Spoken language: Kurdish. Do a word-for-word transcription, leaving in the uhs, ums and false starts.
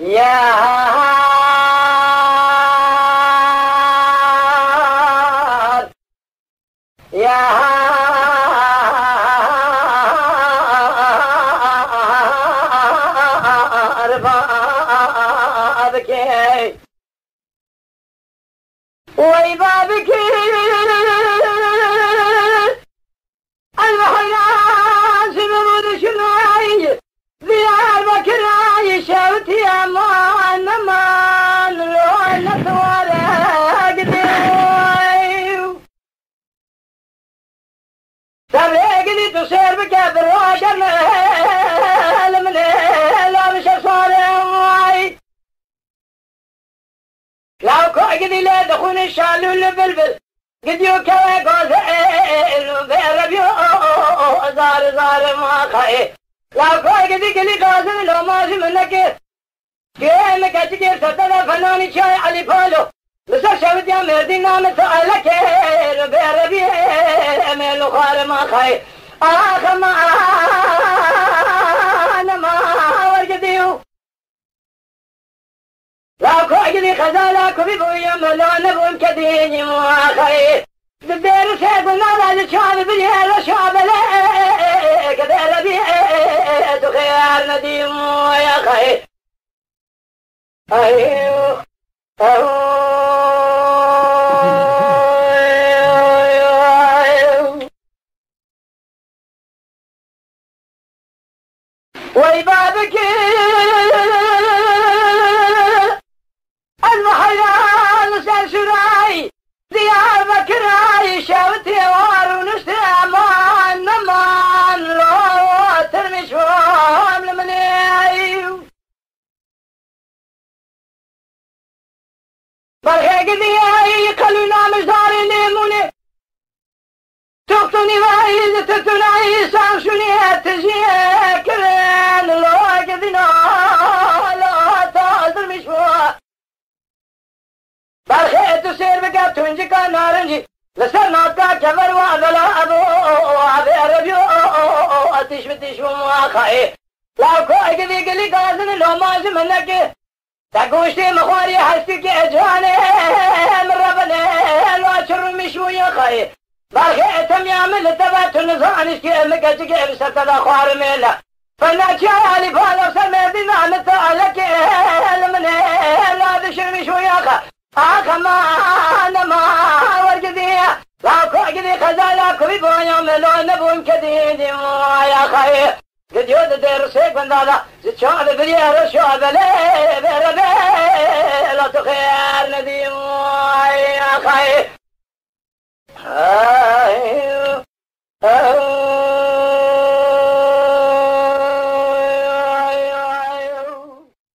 Yar, yar, babikê. Wey babikê, ez bi heyran ji min rûdişinayî, Diyarbekirayî şewtî eman neman, lo netware gidê. Serê gilî tu şêr bike, bi roşen li min ê, la bişe sare ay. Law ku gidî lê dixwîne şalû li bilbil. Gidiyo kewe gazin û bê rebiyo zar zar ma xayê. Law ku gidî gilî gazin lo ma ji min neke. Kê min keçikê ser te de fenanî çay Elî Palo. Li ser şewitiya merdî name tu eleke bê rebiyê me lo xare ma xayê. Ax ma nema wergidî û. La ku gidî xezala ku bî bûyim, la nebûm kedî ma xayê. Di dêrişê gunala li çavi bilê reşa belê, ke dê rebî tu xêr nedî ma xayê. Ay, ay, ay. Wey babikê, ez bi heyran li ser şûrayî Diyarbekirayî şewitê war û niştê eman neman lo tirmiş bûm li min ê. Berxê gidiyayî qelûna mijdarê lêmûnê. Toxtunî vayî li tutunayî şaxşûnê tijiyê kirin. Lo gidîna la tazirmiş bû. Berxê tu sêr bike tuncika narincî. Li ser natka kever wa vela evo avê erebiyo tîş bi tîş bû muaxayê. Law ku gidî gilî gazin lo ma ji min neke. Te goştê min xwarî hestî ke ciwanê min rebine lo çirmiş bû yê xayê. Berxê temya min li te ve tu nizaniş ke min keçikê bi ser te de xwarimê le. Fena çiya Elî Palo ser merdîna min te alekê li min ê la dişirmiş bû yê xayê. Ax ma nema wergidî. La ku gidî xezala ku bî boya me lo nebûm kedî dî ma ya xayê. Gidiyo di dêrisê gundala, ji çavê birî ero şo belê, bê rebê, la tu xêr nedî, ay, axay.